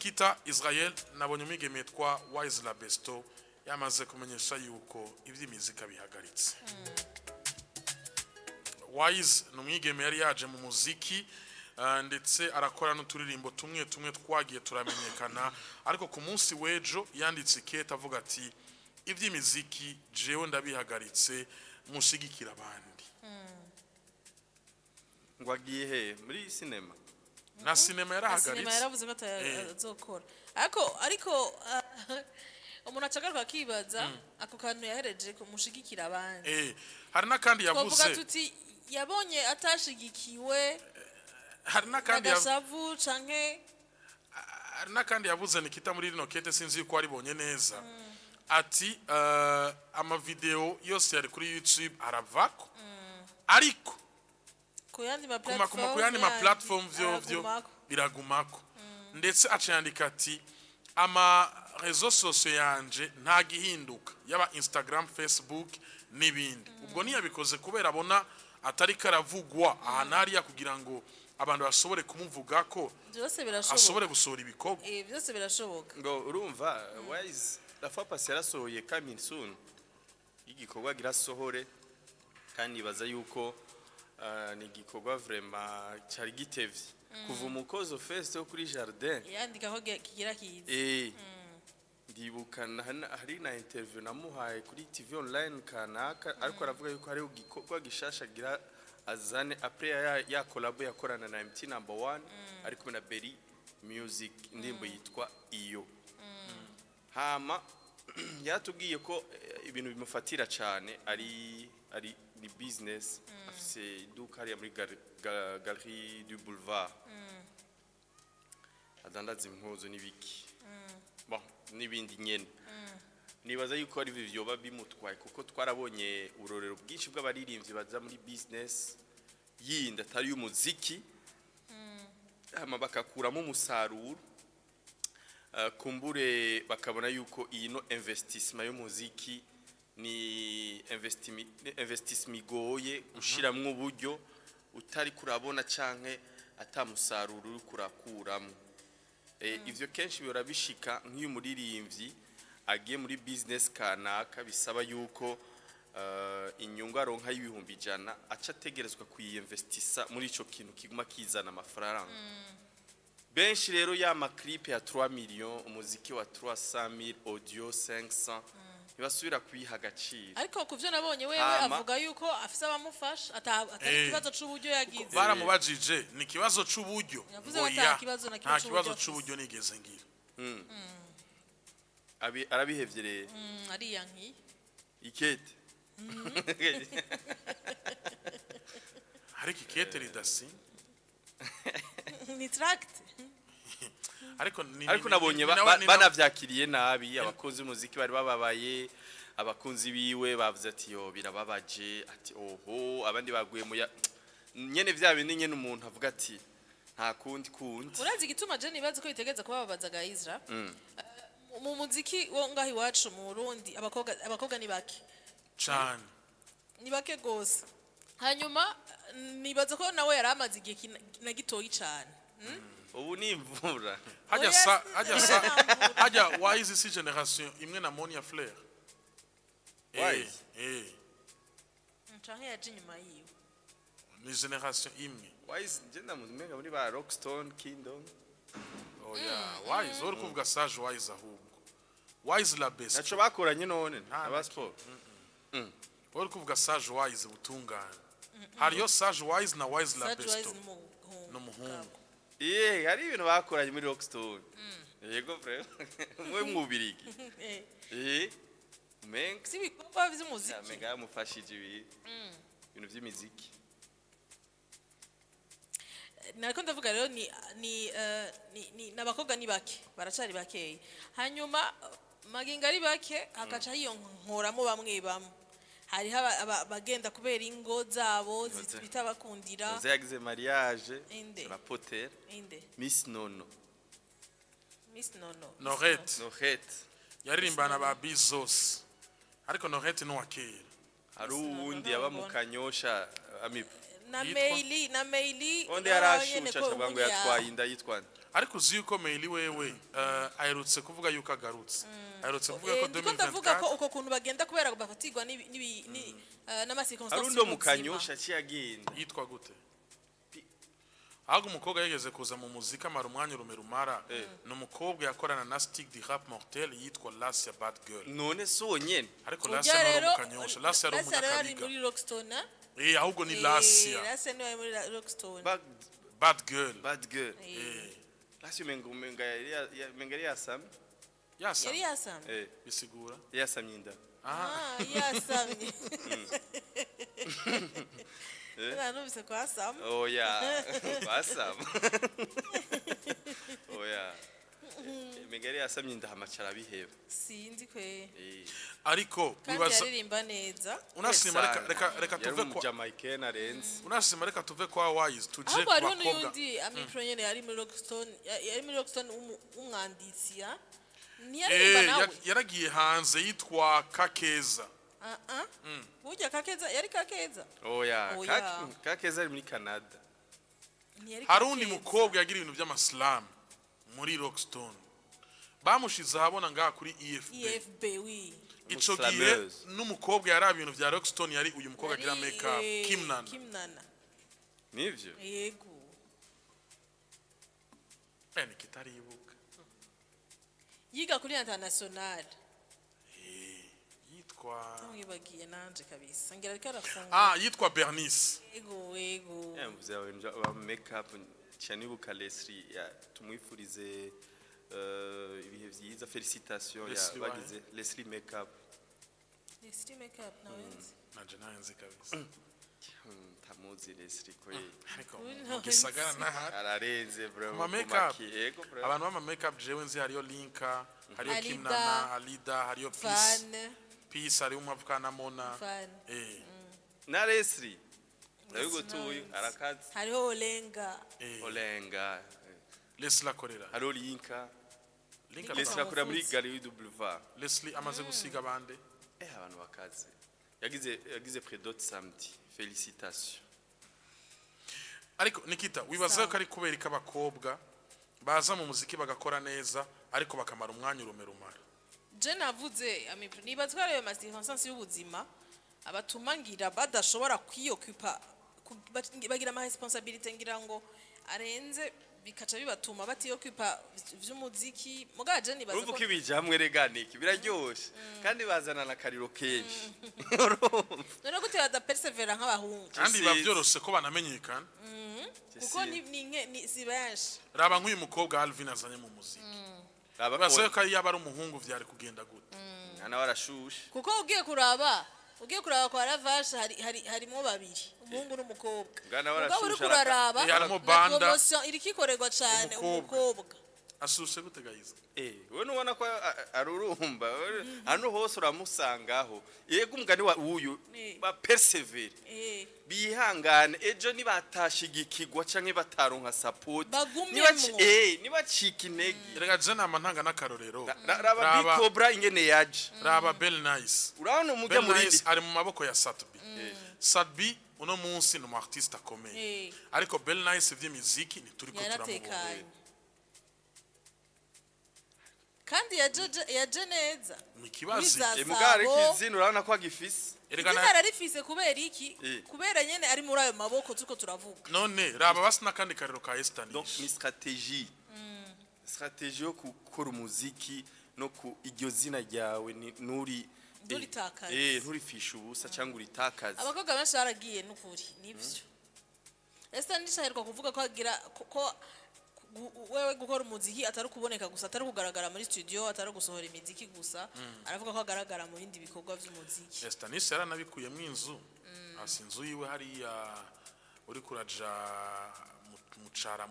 Nikita Israel, nabonye umwigeme yitwa Wise La Besto yamaze kumenyesha yuko iby'imizika bihagaritse. Wise ni umwigeme yari yaje mu muziki, ndetse arakora n'uturirimbo tumwe tumwe twagiye turamenyekana, ariko ku munsi w'ejo yanditse ikete avuga ati: "Iby'imiziki jewe ndabihagaritse, mushigikira abandi." Ngo agiye he? Muri sinema? Na sinema. Sinema. Yarahagaritse. Yaravuze ko atazokora, ariko umuntu acagaruka akibaza ako kantu yahereje kumushigikira abandi. Hari n'akandi Twavuga yavuze. tuti yabonye atashigikiwe Hari n'akandi agashavu canke Hari n'akandi yavuze, Nikita, muri rino kete, sinzi yuko waribonye neza, ati amavideo yose yari kuri YouTube aravako, ariko ku yandi ma ku yandi ma platform vyo aragumako. Biragumako. Ndetse aca yandika ati: "Ama réseaux sociaux yanje nta gihinduka, yaba Instagram, Facebook n'ibindi." Ubwo ntiyabikoze kubera abona atari karavugwa ahantu hariya kugira ngo abantu bashobore kumuvuga ko Byose birashoboka. ashobore gusohora ibikorwa. Byose birashoboka. Ngo urumva Wise la fois passée yarasohoye coming soon igikorwa girasohore, kandi ibaza yuko ni igikorwa vraiment cyari gitevye kuva umukozo fest wo kuri jardin. Yandika ko kigira kiza. Ndibuka hari na interview namuhaye kuri TV online kanaka, ariko aravuga yuko hariho igikorwa gishasha gira azane après ya collabo yakorana na MT Number 1 ari kumwe na Berry Music, indirimbo yitwa Iyo. Hama yaratubwiye ko ibintu bimufatira cyane ari ni business, afise iduka hariya muri Galerie du Boulevard, adandaza impuzu n'ibiki, bon, n'ibindi nyene. Nibaza yuko ari byo vyoba bimutwaye, kuko twarabonye urorero bwinshi bw'abaririmbyi baza muri business yindi atari y'umuziki, hama bakakuramo umusaruro. Kumbure bakabona yuko iyi no investissement y'umuziki ni investissement igoye gushiramwo uburyo utari kurabona canke atamusaruro uri kurakuramo. Ivyo kenshi bihora bishika nk'iyo umuririmbyi agiye muri business kanaka, bisaba yuko inyungu aronka y'100.000 aca ategerezwa kuyinvestisa muri ico kintu kiguma kizana amafaranga. Benshi rero ya ma clip ya 3 millions, umuziki wa 300,000, audio 500, ntibasubira kuyiha agaciro. Ariko ku byo nabonye wewe avuga yuko afise abamufasha, atari ikibazo c'uburyo yagize. Baramubajije ni ikibazo c'uburyo, Yavuze ngo ko ata ya, kibazo na kimwe nta c'uburyo kibazo afise. c'uburyo nigeze ngira. Arabihevye rero. Ariyankiye. Ikete. Ariko ikete ridasinya. Ni tract. Ariko ni Ariko nabonye banavyakiriye nabi abakunzi b'umuziki, bari bababaye. Abakunzi biwe bavuze ati: "Yo, birababaje," ati: "Oho." Abandi baguye mu ya nyene vya bindi nyene umuntu avuga ati: "Nta kundi kundi." Urazi igituma je nibaza ko bitegeza kubababaza ga Isra? Mu muziki wo ngaho iwacu mu Burundi, abakobwa ni bake. Cane. Ni bake gose. Hanyuma nibaza ko nawe yari amaze igihe na gitoyi cane. Ubu ni imvura. Hajya Oya, sa hajya sa nta mvura. Hajya Wise si generation imwe na Monia Fleur? Wise? Eh. Canke yaje inyuma yiwe. Ni generation imwe. Wise nje ndamumenga muri ba Rockstone Kingdom. Oya, Wise uri kuvuga Sage Wise, ahubwo Wise la best. Naco bakoranye none Nta aba sport. Uri kuvuga Sage Wise butungane, hariyo Sage Wise na Wise la Sage Wise. Besto. N'umuhungu. N'umuhungu. Iye, hari ibintu bakoranye muri Rockstone, yego, vraiment mwe mwubirigi. Umenga Si ibikorwa vy'umuziki. Umenga yamufashije ibi ibintu vy'imiziki. Nariko ndavuga rero ni n'abakobwa ni bake, baracari bakeyi. Hanyuma magingo ari bake, hagaca hiyonkoramo bamwe bamwe. Hariho abagenda kubera ingo zabo bitabakundira. Uze yagize mariage. Inde? Rapotera. Inde? Miss Nono. Miss Nono? Norette. Norette. Yaririmbana ba Bizos, ariko Norette ni uwa kera. Hari Miss Nono uwundi yaba mu ntabwo. Kanyosha amipo. Na Yitwa? Meili, na Meili. Onde nawe yarashusha nyene ko acavuga ngo ubu yatwaye inda, yitwa nde? Ariko uzi yuko Meili wewe aherutse kuvuga yuko agarutse, aherutse kuvuga ko Eh, ndiko ndavuga ko 2024. uko kuntu bagenda kubera bafatirwa n'ama circonstances Hari undi wo mu y'ubuzima. Kanyosha aciye agenda. Yitwa gute? Ahubwo umukobwa yigeze kuza mu muziki amara umwanya urume rumara, ni umukobwa yakorana na Stick the Rap Mortel, yitwa Lasia Bad Girl. None si uwo nyene? Ariko Ujya Lasia ni rero mu Kanyosha, Lasia ari Lasia rero ari umunyakabiga. muri Rockstone, eh? Eh, ahubwo ni Lasia. Lasia niwe ari muri Rockstone. Bad, Bad Girl. Bad Girl. Eh, Lasia umenga yari yasamye. Yasa. Yari yasamye. Eh, Bisigura yasamye inda. Ah, yasamye. Numvise ko asama. Oya, basama. Oya, umenga yari yasamye inda, hamaca arabiheba. Sinzi kwe. Eh. Ariko Kandi wibaza yaririmba neza. Unasima, reka reka reka Yari tuve kwa umujamaikeni arenze. Unasima, reka tuve kwa Wise tuje Ahubwo ku hariho bakobwa. n'uyundi amikro nyene yari muri Rockstone, yari muri Rockstone w'umwanditsi, ya ntiyaririmba Eh, nawe. yaragiye hanze, yitwa Kakeza. Ah ah, burya Kakeza yari Kakeza. Oya. Oya. Kakeza ari muri Canada. Ntiyari Hari undi Kakeza. mukobwa yagira ibintu by'amasilamu muri Rockstone, bamushize ahabona ngaha kuri EFB. EFB, oui. Ico gihe Umuslameuse. n'umukobwa yari ibintu bya Rockstone, yari uyu mukobwa agira Yari, makeup, Kim Nana. Kim Nana. Nivyo. Yego. Eh, nikitaribuka. Yiga kuri international. Eh, yitwa Mwibagiye nanje kabisa, ngira ariko arafunga. Ah, yitwa Bernice. Yego, yego. Mvuze ibintu bya makeup cyane, ibuka Leslie ya tumwifurize ibihe vyiza, félicitations ya Leslie wahe? bagize Leslie makeup. Leslie makeup nawe nzi. Nanje nawe nzi kabisa. Tamuzi Leslie ko Ariko Uyu mu nawe gisagara nzi. nahari. Ararenze bro. Kuma makeup. Kumaki, yego bro. Abantu b'ama makeup jewe nzi hariyo Linka, hariyo Kim Alida. Nana, Alida, hariyo Peace. Fan. Peace, hariyo umwavukana na Mona. Fan. Eh. Na Leslie ndabigutuye, arakaze. Hariho Olenga. Eh. Olenga. Leslie akorera Hariho Linka. Linka. Leslie Leslie, akorera muri Mufutsi. Galerie du Boulevard. Leslie amaze gusiga abande. Eh, abantu bakaze, yagize prédot samedi, félicitations. Ariko Nikita, wibaza Sawa. ko ari kubera ko abakobwa baza mu muziki bagakora neza ariko bakamara umwanya urume rumara? Je navuze amipro, nibaza ko ariyo ma circonstances y'ubuzima abatuma ngira badashobora kwiyokupa, bagira ama responsabilité ngira ngo arenze, bikaca bibatuma batiyokupa vy'umuziki. Mugabo je nibaza Urumva ko uko ibijamwe rega niki biraryoshe kandi bazana na kariro kenshi, urumva? None gute badapersevera nk'abahungu? Kandi biba Sinzi. byoroshe ko banamenyekana. Kuko ni nke, ni si benshi. Raba nk'uyu mukobwa Alvin azanye mu muziki. Raba. Wibaza ko yaba ari umuhungu vyari kugenda gute? Mwana warashushe. Kuko ugiye kuraba kwa Ravasha hari harimo babiri, umuhungu n'umukobwa. Bwana Mugabo uri warashushe. kuraraba Eh, harimo na Banda. promotion iriko ikorerwa cane Umukobwa. umukobwa. Asushe gute gayiza? Eh, we nubona ko arurumba hano hose uramusangaho. Yego, umugani wa uyu ba persevere, bihangane, ejo nibatashigikirwa canke bataronka support, Bagumyemwo. Nibacika intege. Rega je nama ntanga n'akarorero. Raba Raba- Big Cobra ingene yaje. Raba Bell Nice. Urabona umujya Bell muri Nice ari mu maboko ya Satbi. Satbi uno munsi ni umu artiste akomeye, ariko Bell Nice ivy'imiziki ntituriko turamubona. Yaratekanye kandi yaje neza. Ni ikibazo. Muri za Mugabo ariko Sabo. izina urabona ko agifise. Erega Izina ararifise kubera iki? Kubera nyene ari muri ayo maboko turiko turavuga. None raba basi n'akandi karero ka Donc Estanish. ni stratégie yo gukora umuziki no ku iryo zina ryawe nuri Nturitakaze. Nturifishe ubusa cyangwa uritakaze. Abakobwa benshi baragiye n'ukuri, nivyo. Ese ndishaheruka kuvuga ko agira ko wewe gukora umuziki atari ukuboneka gusa, atari kugaragara muri studio, atari gusohora imiziki gusa. Aravuga ko agaragara mu bindi bikorwa vy'umuziki. Estanish yaranabikuyemo inzu, hasi inzu yiwe hariya uri kuraja mucara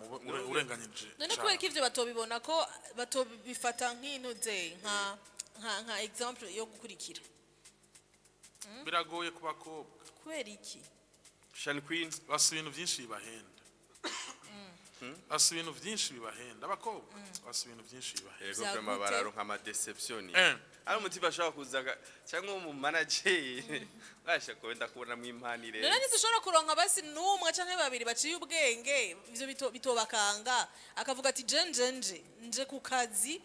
urenganyije None Cara. kubera ko ivyo batobibona, ko batobifata nk'intuze, nka example yo gukurikira? Biragoye ku bakobwa. Kubera iki? Shan Queen. Basa ibintu byinshi bibahenda. Bafise ibintu vyinshi bibahenda abakobwa, bafise ibintu vyinshi bibahenda. Yego. Vya Vraiment. gute? Bararonka ama déception. Eh. Ari umutima ashobora kuzaga cyangwa mu manager basha kwenda kubona mu impanire. None ntidushobora kuronka basi n'umwe canke babiri baciye ubwenge, ivyo bitobakanga, akavuga ati je nje nje ku kazi,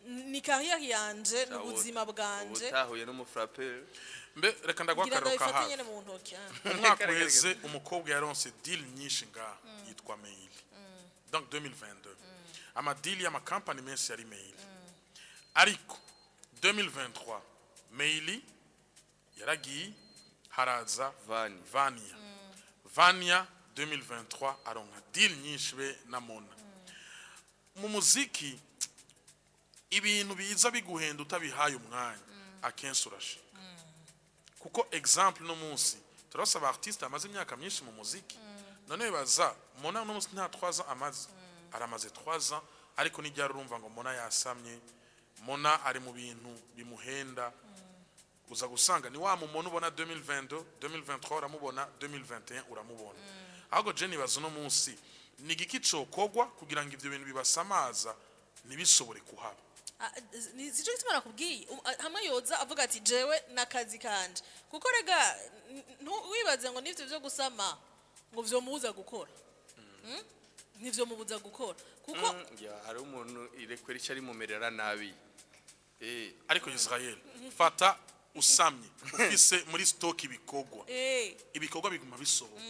ni carrière yanje, ni ubuzima bwanje. Ubutahuye n'umufrappeur. Mbe reka ndaguha ngira akararo ka ndabifate hafi. nyene mu ntoki, ah. Umwaka uheze umukobwa yaronse deal nyinshi ngaha yitwa Mail. Donc 2022 ama deal y'amakampani menshi yari Mail, ariko 2023 Mail yaragiye, haraza Vani. Vania. Vania 2023 aronka deal nyinshi be na Mona. Mu muziki ibintu biza biguhenda utabihaye umwanya akenshi urashika, kuko exemple no munsi turasaba artiste amaze imyaka myinshi mu muziki. None baza Mona no munsi nta 3 ans amaze, aramaze 3 ans, ariko nijyari urumva ngo Mona yasamye, Mona ari mu bintu bimuhenda. Uza gusanga ni wa mumona ubona 2022, 2023 uramubona, 2021 uramubona. Ahubwo je nibaza uno munsi ni igiki cokogwa kugira ngo ivyo bintu bibasamaza ntibishobore kuhaba? Ah, sico gituma nakubwiye. Hamwe yoza avuga ati jewe n'akazi kanje, kuko rega wibaze ngo n'ivyo vyo gusama ngo vyomubuza gukora. Ntivyomubuza gukora kuko Ya, hari umuntu irekwera icyo ari mumerera nabi. Ariko Israel, fata usamye ufise muri stock ibikorwa, ibikorwa biguma bisohoka.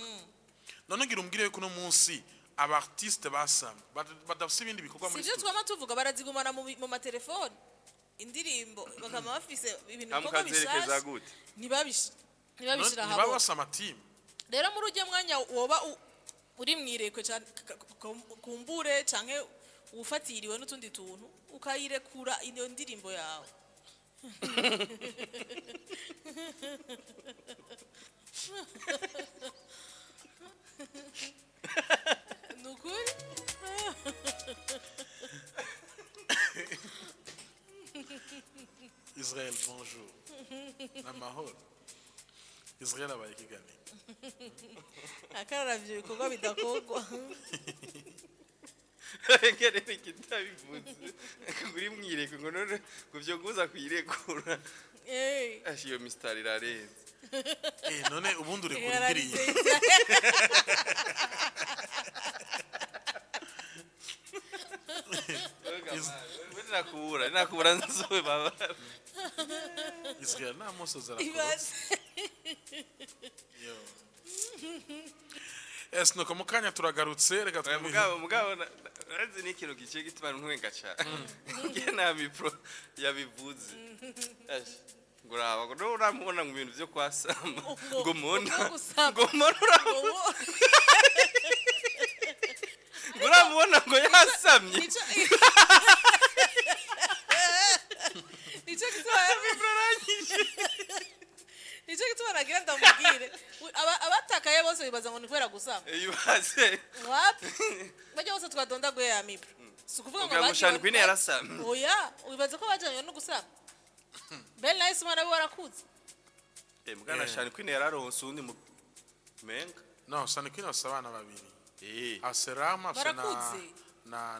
None ngira umbwire yuko uno munsi aba artiste basamye badafise ibindi bikorwa muri Sivyo. studio? Twama tuvuga barazigumana mu matelefone indirimbo, bakama bafise ibintu Hamwe bikorwa ukazerekeza bishasha. gute? Ntibabishira ntibaba ahabona. basama team. Rero muri ujya mwanya woba uri mwirekwe kumbure canke ufatiriwe n'utundi tuntu, ukayirekura iyo ndirimbo yawe. Ni ukuri. Israel, bonjour, n'amahoro. Israel abaye ikiganiro. Akararavye ibikorwa bidakorwa. Ngere kitabivuze uri mwireko ngo none ngo vyo kuza kuyirekura. Ashi, iyo mistari irarenze. None ubundi urekura Yararize. indirimbo? Nakubura nakubura nzobe baba. Israel nta musozi arakorotse. Ibaze. Ese nuko mu kanya turagarutse, reka Oya, twumve. Mugabo narazi ni ikintu giciye gituma ntwenga cane nge nta mipro yabivuze. Ashi, ngo uraba ngo none uramubona mu bintu vyo kwasama ngo mona ngo gusama. Ngo mona ngo uramubona ngo yasamye. Nico gituma nico gituma nagira ndamubwire. Abatakaye bose bibaza ngo ni kubera gusama. Ibaze. Wapi, bajya bose twadondaguye ya mibro, si ukuvuga ngo Kugira ngo bagiye Shani Queen yarasamye. Oya, wibaza ko bajyanywe no gusama? Belle Nice umwana we warakuze. Mugana Shani Queen yararonse uwundi mu menga. No, Shani Queen afise abana babiri. Afise Rama, afise na Barakuze. na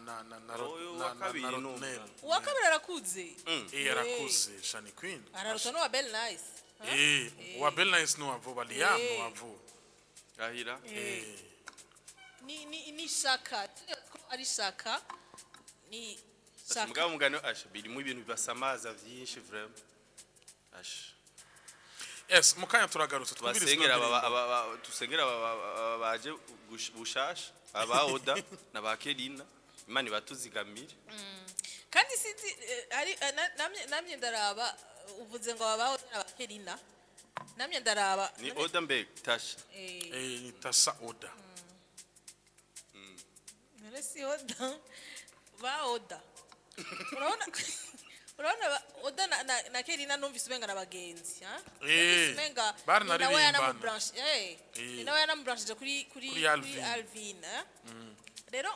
Oyo na wa kabiri na ni Rodney. umwana. Uwa kabiri arakuze. Arakuze Shani Queen. Araruta n'uwa Belle Nice. Ha? Wa Belle Nice ni uwa Liam ni uwa vuba. Ahira. Ni shaka ko ari shaka ni shaka. Mugabo mugano asha birimo ibintu bibasamaza vyinshi vraiment. Asha. Yes, mu kanya turagarutse twumvirize ino Tubasengera ndirimbo. tusengera baje bushasha aba Oda na ba Kerina, Imana ibatuzigamire. Kandi sinzi hari namye ndaraba, uvuze ngo babaho n'abakerina, namye ndaraba. Ni Oda mbe Tasha? Ni Tasa Oda. None si Oda ba Oda, urabona Oda na Kerina, numvise umenga n'abagenzi, ha. Numvise umenga ni nawe Baranaririmbana. yanamubranche ni nawe yanamubranchije kuri Kuri Alvin. Alvin, eh? Rero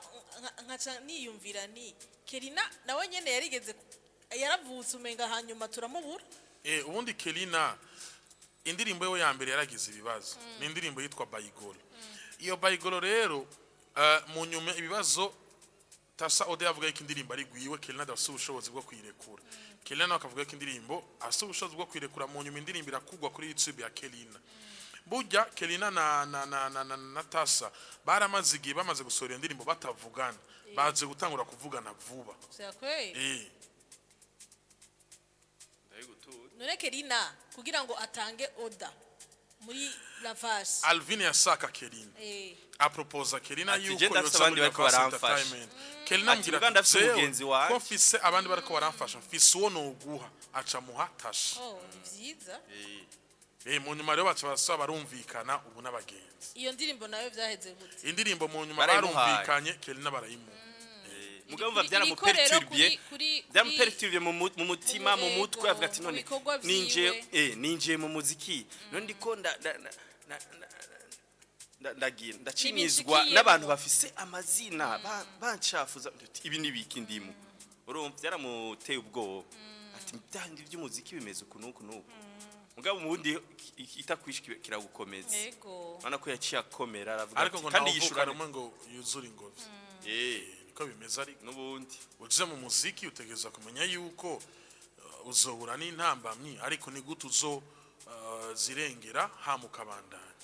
nkaca niyumvira ni Kerina nawe nyene yarigeze yaravutse umenga hanyuma turamubura. Ubundi Kelina indirimbo ye ya mbere yaragize ibibazo, ni indirimbo yitwa Bayigolo. Iyo Bayigolo rero Mu nyuma ibibazo, Tasa Ode yavuga ko indirimbo ari gwiwe, Kelina adafise ubushobozi bwo kuyirekura. Kelina nawe akavuga ko indirimbo afise ubushobozi bwo kuyirekura. Mu nyuma indirimbo irakugwa kuri YouTube ya Kelina. Burya Kelina na Tasa baramaze igihe bamaze gusohora iyo ndirimbo batavugana, baje gutangura kuvugana vuba. Vya kweli? Eh. Ndabigutura. None Kelina kugira ngo atange order muri Lavage? Alvin yasaka Kelina, aproposa Kelina Ati, yuko "Je ndafise yoza abandi muri bariko Lavasi baramfasha." Entertainment. Kelina Ati, ambwira "Muga ati, ndafise "Jewe, umugenzi wanje." ko mfise abandi bariko baramfasha, mfise uwo noguha, aca muha Tasha. Oh, ni vyiza. Eh, mu nyuma rero baca barasaba, barumvikana, ubu n'abagenzi. Iyo ndirimbo nayo vyaheze gute? Indirimbo mu nyuma Barayimuhaye. barumvikanye, Kelina barayimuha. Mugabo umva Iriko rero byaramuperturbiye, byaramuperturbiye mu mutima, mu mutwe, avuga ati mu none bikorwa ninjiye vyiwe. Ninjiye mu muziki, none ndiko ndagira ndacinyizwa N'ibinshikiye. n'abantu bafise amazina bancafuza. Ibi nibiki ndimo? Urumva byaramuteye ubwoba, ati byandi by'umuziki bimeze uku n'uku n'uku. Mugabo mu bundi itakwishe kiragukomeza. Urabona ko yaciye akomera, aravuga Ariko ati ngo kandi ntawuvuka yishura rumwe ngo yuzure ingobyi. Niko bimeze, ariko n'ubundi uje mu muziki utegereza kumenya yuko uzohura n'intambamyi, ariko ni gute uzo zirengera hama ukabandanya.